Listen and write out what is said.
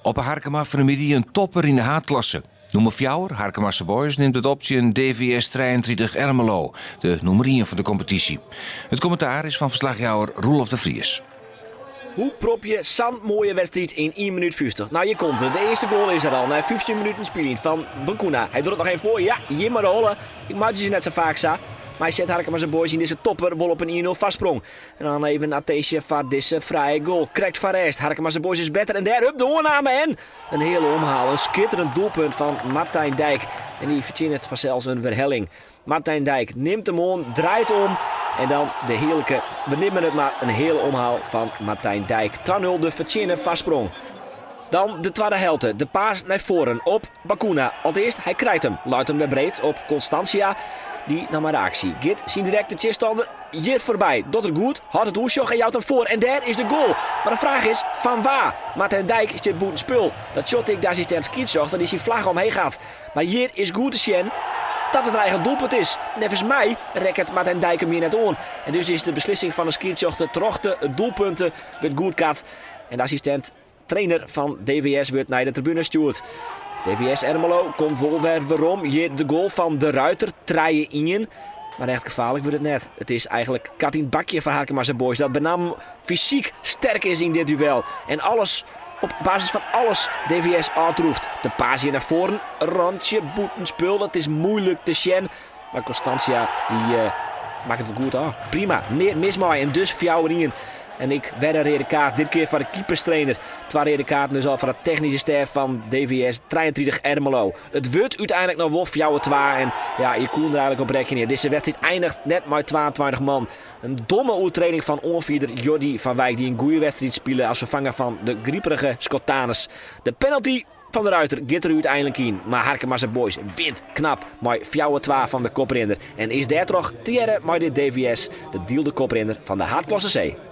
Op 'e Harkema fan 'e middei in topper yn de haadklasse. Nûmer fjouwer, Harkemase Boys, nimt it op tsjin DVS 33 Ermelo, de nûmer ien fan de kompetysje. It kommentaar is fan ferslachjouwer Roelof de Vries. Hoe prop je sa'n moaie wedstriid yn ien minút 50? Nou, hjir komt er. De earste goal is der al nei 15 minuten spyljen fan Bacuna. Hy docht it noch even foar. Ja, hjir mei de holle. Ik meitsje se net sa faak sa. Mar hy set Harkemase Boys yn dizze topper wol op in 1-0 foarsprong. En dan even attinsje foar dizze frije goal. Krekt foar rêst. Harkemase Boys is better en dêr hup de oanname en in heale omhaal. In skitterend doelpunt fan Martijn Dijk. En dy fertsjinnet fansels in werhelling. Martijn Dijk nimt him oan, draait om en dan de hearlike, we neame it mar in heale omhaal fan Martijn Dijk. 2-0 de fertsjinne foarsprong. Dan de twadde helte, de paas nei foaren op Bacuna. Alteast, hy krijt him, leit him wer breed op Constantia. Dy nam mar de aksje. Giet syn direkte tsjinstanner hjir foarby. Docht er goed, hâldt it oersjoch en jout him foar. En dêr is de goal. Mar de fraach is, fan wa? Martijn Dijk stiet bûten spul. Dat sjocht ek de assistint skiedsrjochter dy't syn flagge omheech hat. Mar hjir is goed te sjen dat it in eigen doelpunt is. Neffens my rekket Martijn Dijk him hjir net oan. En dus is de beslissing fan de skiedsrjochter troch de doelpunten wurdt goedkard. En de assistint trainer fan DVS wurdt nei de tribune stjoerd. DVS Ermelo komt wol wer werom. Hjir de goal fan De Ruiter, 3-1. Mar echt gefaarlik wurdt it net. It is eigenlik kat yn it bakje foar Harkemase Boys dat benammen fysyk sterk is yn dit duel. En alles op basis fan alles DVS ôftroeft. De paas hjir nei foaren, rantsje bûtenspul, dat is moeilik te sjen. Mar Constantia dy makket it goed ôf. Prima, neat mis mei en dus 4-1. En ek wer in reade kaart, dit kear foar de keeperstrainer. Twa reade kaarten dus al foar de technyske stêf fan DVS 33 Ermelo. It wurdt úteinlik noch wol 4-2 en ja, je koene der eigenlik op rekkenje. Dizze wedstriid einiget net mei 22 man. In domme oertreding fan oanfierder Jordi van Wijk, dy't in goede wedstriid spile as ferfanger fan de griperige Schotanus. De penalty fan de Ruiter giet der úteinlik yn, mar Harkemase Boys wint knap mei 4-2 fan de koprinner en is dêrtroch tegearre mei de DVS de dielde koprinner fan de haadklasse C.